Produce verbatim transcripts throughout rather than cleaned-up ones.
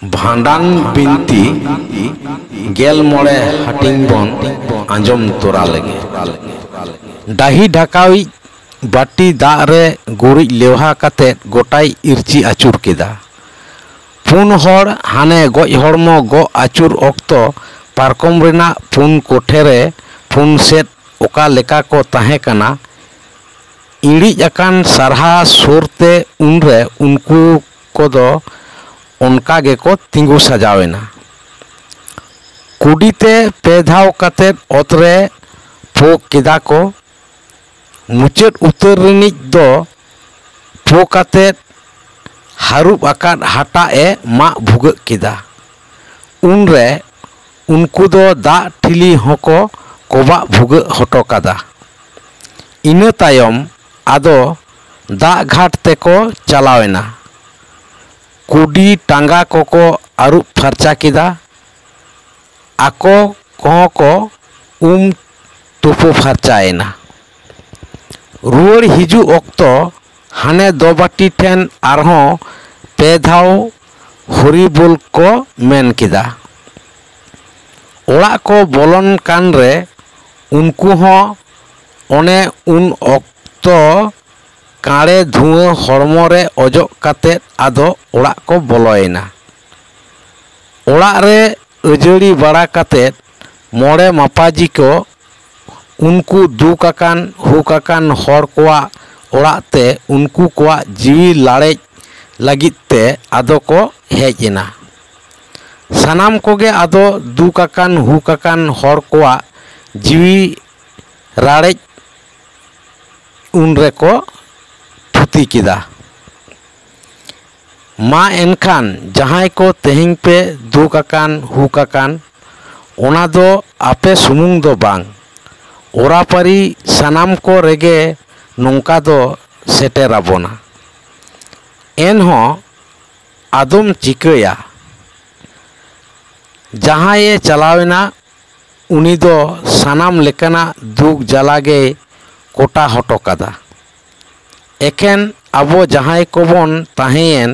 ᱵᱷᱟᱸᱰᱟᱱ ᱵᱤᱱᱛᱤ ᱜᱮᱞ ᱢᱚᱬᱮ ᱦᱟᱹᱴᱤᱧ ᱵᱚᱱ ᱟᱸᱡᱚᱢ ᱛᱚᱨᱟ ᱞᱮᱜᱮ᱾ ᱰᱟᱹᱦᱤ ᱰᱷᱟᱠᱟᱣᱤᱡ ᱵᱟᱹᱴᱤ ᱫᱟᱜ ᱨᱮ ᱜᱩᱨᱤᱡ ᱞᱮᱣᱦᱟ ᱠᱟᱛᱮ ᱜᱚᱴᱟᱭ ᱤᱨᱪᱤ ᱟᱹᱪᱩᱨ ᱠᱮᱫᱟ᱾ ᱯᱩᱱ ᱦᱚᱲ ᱦᱟᱱᱮ ᱜᱚᱡ ᱦᱚᱲᱢᱚ ᱜᱚᱜ ᱟᱹᱪᱩᱨ ᱚᱠᱛᱚ ᱯᱟᱨᱠᱚᱢ ᱨᱮᱱᱟᱜ ᱯᱩᱱ ᱠᱚᱴᱷᱮ ᱨᱮ ᱯᱩᱱ ᱥᱮᱫ ᱚᱠᱟ ᱞᱮᱠᱟ ᱠᱚ ᱛᱟᱦᱮᱸ ᱠᱟᱱᱟ, ᱤᱬᱤᱡ ᱟᱠᱟᱱ ᱥᱟᱨᱦᱟ ᱥᱩᱨ ᱛᱮ ᱩᱱᱨᱮ ᱩᱱᱠᱩ ᱠᱚᱫᱚ ᱚᱱᱠᱟ ᱜᱮᱠᱚ ᱛᱤᱸᱜᱩ ᱥᱟᱡᱟᱣ ᱮᱱᱟ᱾ ᱠᱩᱰᱤ ᱛᱮ ᱯᱮ ᱫᱷᱟᱣ ᱠᱟᱛᱮ ᱚᱛ ᱨᱮ ᱯᱳ ᱠᱮᱫᱟ ᱠᱚ᱾ ᱢᱩᱪᱟᱹᱫ ᱩᱛᱟᱹᱨ ᱨᱤᱱᱤᱡ ᱫᱚ ᱯᱳ ᱠᱟᱛᱮ ᱦᱟᱹᱨᱩᱵ ᱟᱠᱟᱫ ᱦᱟᱴᱟᱜ ᱮ ᱢᱟᱜ ᱵᱷᱩᱜᱟᱹᱜ ᱠᱮᱫᱟ᱾ ᱩᱱᱨᱮ ᱩᱱᱠᱩ ᱫᱚ ᱫᱟᱜ ᱴᱷᱤᱞᱤ ᱦᱚᱸᱠᱚ ᱠᱚᱵᱟᱜ ᱵᱷᱩᱜᱟᱹᱜ ᱦᱚᱴᱚ ᱠᱟᱫᱟ᱾ ᱤᱱᱟᱹ ᱛᱟᱭᱚᱢ ᱟᱫᱚ ᱫᱟᱜ ᱜᱷᱟᱴ ᱛᱮᱠᱚ ᱪᱟᱞᱟᱣ ᱮᱱᱟ᱾ ᱠᱩᱰᱤ ᱴᱟᱸᱜᱟ ᱠᱚᱠᱚ ᱟᱹᱨᱩᱵ ᱯᱷᱟᱨᱪᱟ ᱠᱮᱫᱟ᱾ ᱟᱠᱚ ᱠᱚᱦᱚᱸ ᱠᱚ ᱩᱢ ᱛᱩᱯᱩ ᱯᱷᱟᱨᱪᱟᱭᱮᱱᱟ᱾ ᱨᱩᱣᱟᱹᱲ ᱦᱤᱡᱩᱜ ᱚᱠᱛᱚ ᱦᱟᱱᱮ ᱫᱚᱵᱟᱹᱴᱤ ᱴᱷᱮᱱ ᱟᱨᱦᱚᱸ ᱯᱮ ᱫᱷᱟᱣ ᱦᱚᱨᱤ ᱵᱳᱞ ᱠᱚ ᱢᱮᱱ ᱠᱮᱫᱟ᱾ ᱚᱲᱟᱜ ᱠᱚ ᱵᱚᱞᱚᱱ ᱠᱟᱱ ᱨᱮ ᱩᱱᱠᱩ ᱦᱚᱸ ᱚᱱᱮ ᱩᱱ ᱚᱠᱛᱚ ᱠᱟᱲᱮ ᱫᱷᱩᱣᱟᱹ ᱦᱚᱲᱢᱚ ᱨᱮ ᱚᱡᱚᱜ ᱠᱟᱛᱮ ᱟᱫᱚ ᱚᱲᱟᱜ ᱠᱚ ᱵᱚᱞᱚᱭᱮᱱᱟ᱾ ᱚᱲᱟᱜ ᱨᱮ ᱟᱹᱡᱟᱹᱲᱤ ᱵᱟᱲᱟ ᱠᱟᱛᱮ ᱢᱚᱬᱮ ᱢᱟᱯᱟᱡᱤ ᱠᱚ ᱩᱱᱠᱩ ᱫᱩᱠ ᱟᱠᱟᱱ ᱦᱩᱠ ᱟᱠᱟᱱ ᱦᱚᱲ ᱠᱚᱣᱟᱜ ᱚᱲᱟᱜ ᱛᱮ ᱩᱱᱠᱩ ᱠᱚᱣᱟᱜ ᱡᱤᱣᱤ ᱞᱟᱲᱮᱡ ᱞᱟᱹᱜᱤᱫ ᱛᱮ ᱟᱫᱚ ᱠᱚ ᱦᱮᱡ ᱮᱱᱟ᱾ ᱥᱟᱱᱟᱢ ᱠᱚᱜᱮ ᱟᱫᱚ ᱫᱩᱠ ᱟᱠᱟᱱ ᱦᱩᱠ ᱟᱠᱟᱱ ᱦᱚᱲ ᱠᱚᱣᱟᱜ ᱡᱤᱣᱤ ᱨᱟᱲᱮᱡ ᱩᱱ ᱨᱮᱠᱚ ᱛᱷᱩᱛᱤ ᱠᱮᱫᱟ᱾ ᱢᱟ ᱮᱱᱠᱷᱟᱱ ᱡᱟᱦᱟᱸᱭ ᱠᱚ ᱛᱮᱦᱮᱧ ᱯᱮ ᱫᱩᱠ ᱟᱠᱟᱱ ᱦᱩᱠ ᱟᱠᱟᱱ, ᱚᱱᱟ ᱫᱚ ᱟᱯᱮ ᱥᱩᱢᱩᱝ ᱫᱚ ᱵᱟᱝ, ᱚᱨᱟᱯᱟᱹᱨᱤ ᱥᱟᱱᱟᱢ ᱠᱚ ᱨᱮᱜᱮ ᱱᱚᱝᱠᱟ ᱫᱚ ᱥᱮᱴᱮᱨ ᱟᱵᱚᱱᱟ᱾ ᱮᱱᱦᱚᱸ ᱟᱫᱚᱢ ᱪᱤᱠᱟᱹᱭᱟ? ᱡᱟᱦᱟᱸᱭᱮ ᱪᱟᱞᱟᱣᱮᱱᱟ, ᱩᱱᱤ ᱫᱚ ᱥᱟᱱᱟᱢ ᱞᱮᱠᱟᱱᱟᱜ ᱫᱩᱠ ᱡᱟᱞᱟ ᱜᱮᱭ ᱠᱚᱴᱟ ᱦᱚᱴᱚ ᱠᱟᱫᱟ᱾ ᱮᱠᱷᱮᱱ ᱟᱵᱚ ᱡᱟᱦᱟᱸᱭ ᱠᱚᱵᱚᱱ ᱛᱟᱦᱮᱸᱭᱮᱱ,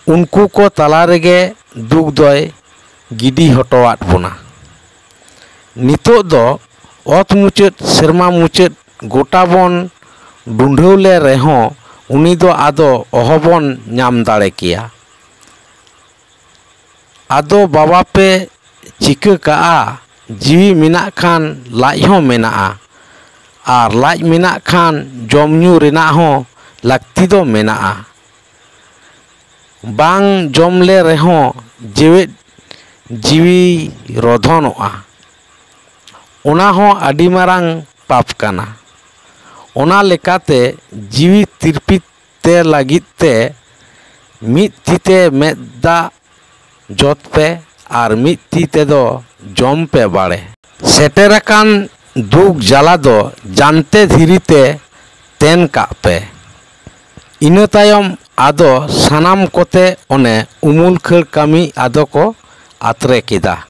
ᱩᱱᱠᱩ ᱠᱚ ᱛᱟᱞᱟ ᱨᱮᱜᱮ ᱫᱩᱠ ᱫᱚᱭ ᱜᱤᱰᱤ ᱦᱚᱴᱚᱣᱟᱫ ᱵᱚᱱᱟ᱾ ᱱᱤᱛᱚᱜ ᱫᱚ ᱚᱛ ᱢᱩᱪᱟᱹᱫ, ᱥᱮᱨᱢᱟ ᱢᱩᱪᱟᱹᱫ ᱜᱚᱴᱟ ᱵᱚᱱ ᱰᱩᱸᱰᱷᱟᱹᱣ ᱞᱮ ᱨᱮᱦᱚᱸ, ᱩᱱᱤ ᱫᱚ ᱟᱫᱚ ᱚᱦᱚᱵᱚᱱ ᱧᱟᱢ ᱫᱟᱲᱮ ᱠᱮᱭᱟ᱾ ᱟᱫᱚ ᱵᱟᱵᱟ ᱯᱮ ᱪᱤᱠᱟᱹ ᱠᱟᱜᱼᱟ? ᱡᱤᱣᱤ ᱢᱮᱱᱟᱜ ᱠᱷᱟᱱ ᱞᱟᱡ ᱦᱚᱸ ᱢᱮᱱᱟᱜᱼᱟ, ᱟᱨ ᱞᱟᱡ ᱢᱮᱱᱟᱜ ᱠᱷᱟᱱ ᱡᱚᱢ ᱧᱩ ᱨᱮᱱᱟᱜ ᱦᱚᱸ ᱞᱟᱹᱠᱛᱤ ᱫᱚ ᱢᱮᱱᱟᱜᱼᱟ᱾ ᱵᱟᱝ ᱡᱚᱢ ᱞᱮ ᱨᱮᱦᱚᱸ ᱡᱮᱣᱮᱫ ᱡᱤᱣᱤ ᱨᱚᱫᱷᱚᱱᱚᱜᱼᱟ, ᱚᱱᱟ ᱦᱚᱸ ᱟᱹᱰᱤ ᱢᱟᱨᱟᱝ ᱯᱟᱯ ᱠᱟᱱᱟ᱾ ᱚᱱᱟ ᱞᱮᱠᱟᱛᱮ ᱡᱤᱣᱤ ᱛᱤᱨᱯᱤᱛ ᱛᱮ ᱞᱟᱹᱜᱤᱫ ᱛᱮ ᱢᱤᱫ ᱛᱤ ᱛᱮ ᱢᱮᱫ ᱫᱟᱜ ᱡᱚᱛ ᱯᱮ ᱟᱨ ᱢᱤᱫ ᱛᱤ ᱛᱮᱫᱚ ᱡᱚᱢ ᱯᱮ ᱵᱟᱲᱮ᱾ ᱥᱮᱴᱮᱨᱟᱠᱟᱱ ᱫᱩᱠ ᱡᱟᱞᱟ ᱫᱚ ᱡᱟᱱᱛᱮ ᱫᱷᱤᱨᱤ ᱛᱮ ᱛᱮᱱ ᱠᱟᱜ ᱯᱮ᱾ ᱤᱱᱟᱹ ᱛᱟᱭᱚᱢ ᱟᱫᱚ ᱥᱟᱱᱟᱢ ᱠᱚᱛᱮ ᱚᱱᱮ ᱩᱢᱩᱞ ᱠᱷᱟᱹᱲ ᱠᱟᱹᱢᱤ ᱟᱫᱚ ᱠᱚ ᱟᱛᱨᱮ ᱠᱮᱫᱟ᱾